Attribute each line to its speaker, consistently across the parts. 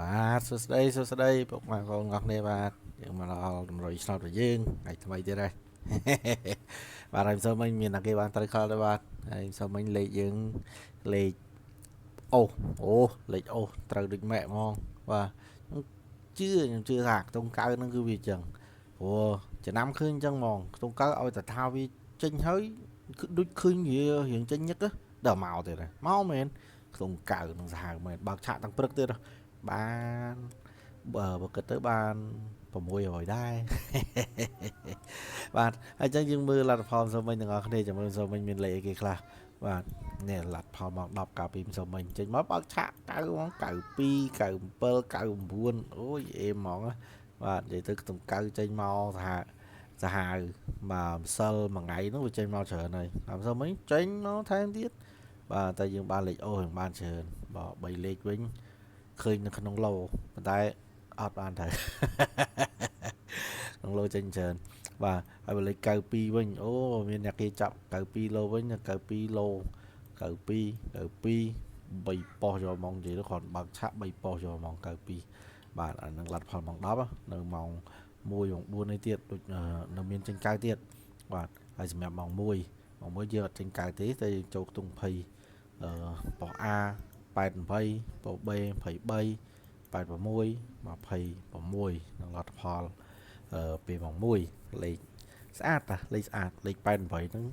Speaker 1: បាទសួស្តីសួស្តីពុកម៉ែបងប្អូនទាំងអស់គ្នាបាទយើងមកដល់តម្រុយឆ្នោតរបស់យើងថ្ងៃថ្មីទៀតហើយបាទហើយម្សិលមិញមានតែគេបានត្រូវខលដែរបាទហើយម្សិលមិញលេខយើងលេខអូអូលេខអូត្រូវដូចម៉ែហ្មងបាទជឿខ្ញុំជឿថាខ្ទង់កៅហ្នឹងគឺវាអញ្ចឹងព្រោះចំណាំឃើញអញ្ចឹងហ្មងខ្ទង់កៅឲ្យតែថាវាចេញហើយគឺដូចឃើញវារៀងចេញញឹកដល់មកទៀតហើយមកមែនខ្ទង់កៅនឹងសាហាវមែនបើកឆាកទាំងព្រឹកទៀតបានបើគិតទៅបាន600ដែរបាទហើយអញ្ចឹងយើងមើលលទ្ធផលម្សិលមិញទាំងអស់គ្នាចាំមើលម្សិលមិញមានលេខអីគេខ្លះបាទនេះលទ្ធផលម៉ោង10កាលពីម្សិលមិញចេញមកបើកឆាក9ហ្មង92 97 99អូយអេមហ្មងបាទនិយាយទៅខ្ទង់កៅចេញមកថាសាហាវបាទម្សិលមួយថ្ងៃនោះវាចេញមកច្រើនហើយហើយម្សិលមិញចេញមកថែមទៀតបាទតែយើងបានលេខអូយើងបានច្រើនបាទ3លេខវិញឃើញនៅក្នុងឡូប៉ុន្តែអត់បានត្រូវក្នុងឡូចេញច្រើនបាទហើយបើលេខ92វិញអូមានអ្នកគេចាប់92ឡូវិញ92ឡូ92 92 3ប៉ុសយកហ្មងនិយាយទៅគ្រាន់បើកឆាក់3ប៉ុសយកហ្មង92បាទអានឹងលទ្ធផលម៉ោង10នៅម៉ោង1ម៉ោង4នេះទៀតដូចនៅមានចេញកៅទៀតបាទហើយសម្រាប់ម៉ោង1ម៉ោង1យើងអត់ចេញកៅទេតែយើងចូលខ្ទង់20អឺប៉ុស A 88ប៉ុស B 23 86 26នឹងលទ្ធផលអឺពេលម៉ោង1លេខស្អាតតាលេខស្អាតលេខ88ហ្នឹង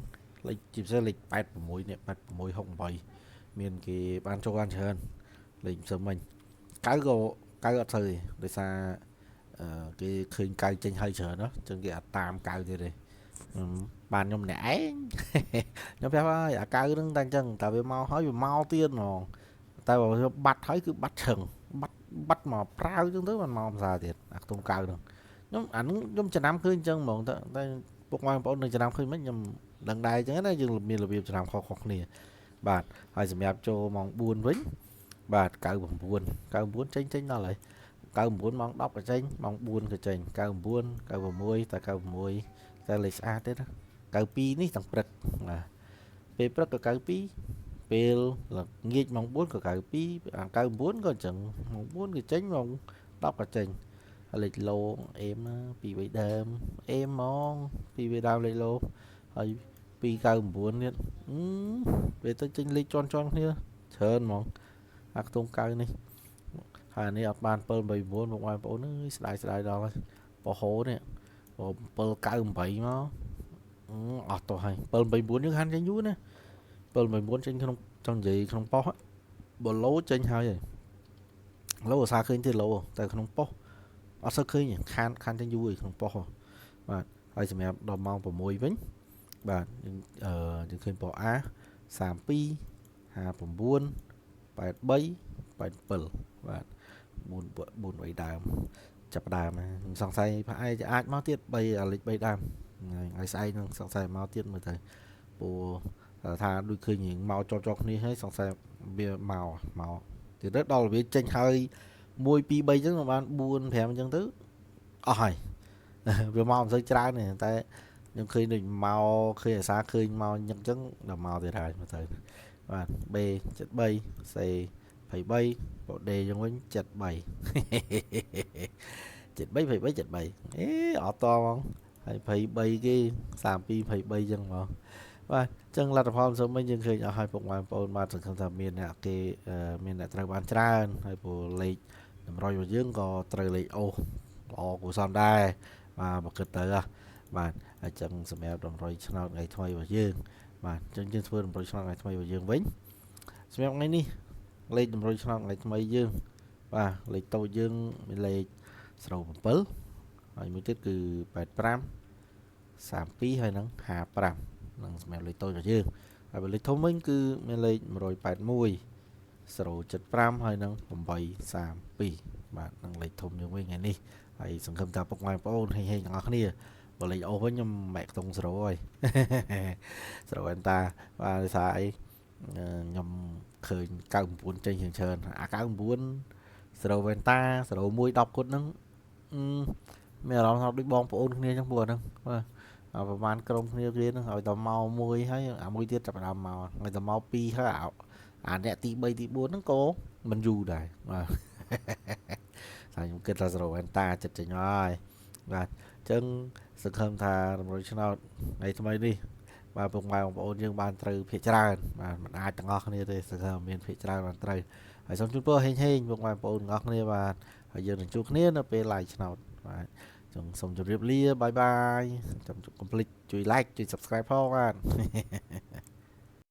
Speaker 1: លេខជាពិសេសលេខ86នេះ86 68មានគេបានចូលបានច្រើនលេខម្សិលមិញកៅក៏កៅអត់សូវទេដោយសារអឺគេឃើញកៅចេញហើយច្រើនណាអញ្ចឹងគេអត់តាមកៅទៀតទេបានខ្ញុំម្នាក់ឯងខ្ញុំប្រាប់ហើយអាកៅហ្នឹងតែអញ្ចឹងតែវាមកហើយវាមកទៀតហ្មងតែបើវាបាត់ហើយគឺបាត់ឆឹងបាត់បាត់មកប្រាវអញ្ចឹងទៅมันមកភាសាទៀតអាខ្ទង់កៅហ្នឹងខ្ញុំអាហ្នឹងខ្ញុំចំណាំឃើញអញ្ចឹងហ្មងតែតែពុកម៉ែបងប្អូននឹងចំណាំឃើញមិនខ្ញុំដឹងដែរអញ្ចឹងណាយើងមានរបៀបចំណាំខុសៗគ្នាបាទហើយសម្រាប់ចូលម៉ោង4វិញបាទ99 99ចេញចេញដល់ហើយ99ម៉ោង10ក៏ចេញម៉ោង4ក៏ចេញ99 96តែ96តែលេខស្អាតទេណា92នេះទាំងព្រឹកបាទពេលព្រឹកក៏92ពេលល្ងាចម៉ោង4ក៏92អា99ក៏អញ្ចឹងម៉ោង4ក៏ចេញម៉ោង10ក៏ចេញហើយលេខឡូអេមពី3ដើមអេមហ្មងពី3ដើមលេខឡូហើយ299ទៀតពេលទៅចេញលេខជាន់ជាន់គ្នាច្រើនហ្មងអាខ្ទង់កៅនេះហើយអានេះអត់បាន7 8 9បងប្អូនអើយស្ដាយស្ដាយដល់ហើយបហោនេះ798មកអស់តោះហើយ7 8 9យើងហាន់ចេញយូរណា7 8 9ចេញក្នុងចង់និយាយក្នុងប៉ុស្តិ៍បើឡូចេញហើយហើយឡូអាសាឃើញទេឡូតែក្នុងប៉ុស្តិ៍អត់សូវឃើញខានខានចេញយូរឯក្នុងប៉ុស្តិ៍បាទហើយសម្រាប់ដល់ម៉ោង6វិញបាទយើងអឺយើងឃើញប៉ុស្តិ៍ A 32 59 83 87បាទ4 4 3ដើមចាប់ដើមខ្ញុំសង្ស័យប្រហែលជាអាចមកទៀត3អាលេខ3ដើមថ្ងៃស្អែកនឹងសង្ស័យមកទៀតមើលទៅព្រោះថាដូចឃើញរៀងមកជាប់ជាប់គ្នាហើយសង្ស័យវាមកមកទៀតទៅដល់វាចេញហើយ1 2 3អញ្ចឹងបាន4 5អញ្ចឹងទៅអស់ហើយវាមកមិនសូវច្រើនទេតែខ្ញុំឃើញដូចមកឃើញអាសាឃើញមកញឹកអញ្ចឹងដល់មកទៀតហើយមើលទៅបាទ B 73 C 23បដេយ៉ាងវិញ73 73 23 73អេអត់តហ្មងហើយ23គេ32 23ចឹងហ្មងបាទចឹងលទ្ធផលសូមវិញយើងឃើញអស់ហើយពុកម៉ែបងប្អូនបាទសង្ឃឹមថាមានអ្នកគេមានអ្នកត្រូវបានច្រើនហើយព្រោះលេខតម្រុយរបស់យើងក៏ត្រូវលេខអូសល្អគួរសមដែរបាទបើគិតទៅបាទអញ្ចឹងសម្រាប់តម្រុយឆ្នោតថ្ងៃថ្មីរបស់យើងបាទអញ្ចឹងយើងធ្វើតម្រុយឆ្នោតថ្ងៃថ្មីរបស់យើងវិញសម្រាប់ថ្ងៃនេះលេខតម្រុយឆ្នោតថ្ងៃថ្មីយើងបាទលេខតូចយើងមានលេខ07ហើយមួយទៀតគឺ85 32ហើយនឹង55នឹងសម្រាប់លេខតូចរបស់យើងហើយបើលេខធំវិញគឺមានលេខ181 075ហើយនឹង832បាទនឹងលេខធំយើងវិញថ្ងៃនេះហើយសង្ឃឹមថាពុកម៉ែបងប្អូនហេងហេងទាំងអស់គ្នាបើលេខអូសវិញខ្ញុំម៉ែខ្ទង់0ហើយ0អែនតាបាទដោយសារអីខ្ញុំឃើញ99ចេញជាងច្រើនអា99 0វ៉ែនតា01 10គុតហ្នឹងមានអារម្មណ៍ថាដូចបងប្អូនគ្នាអញ្ចឹងពួកហ្នឹងបាទប្រហែលក្រុមគ្នាគ្នាហ្នឹងឲ្យតែមកមួយហើយអាមួយទៀតចាប់ផ្ដើមមកឲ្យតែមកពីរហើយអាអ្នកទី3ទី4ហ្នឹងក៏មិនយូរដែរបាទ ថាខ្ញុំគិតថា0វ៉ែនតាចិត្តចេញហើយបាទអញ្ចឹងសង្ឃឹមថាតម្រុយឆ្នោតថ្ងៃថ្មីនេះបាទពុកម៉ែបងប្អូនយើងបានត្រូវភាគច្រើនបាទមិនអាចទាំងអស់គ្នាទេសង្ឃឹមមានភាគច្រើនបានត្រូវហើយសូមជូនពរហេងហេងពុកម៉ែបងប្អូនទាំងអស់គ្នាបាទហើយយើងនឹងជួបគ្នានៅពេល live ឆ្នោតបាទចង់សូមជម្រាបលា bye bye ចាំកុំភ្លេចជួយ like ជួយ subscribe ផងបាទ។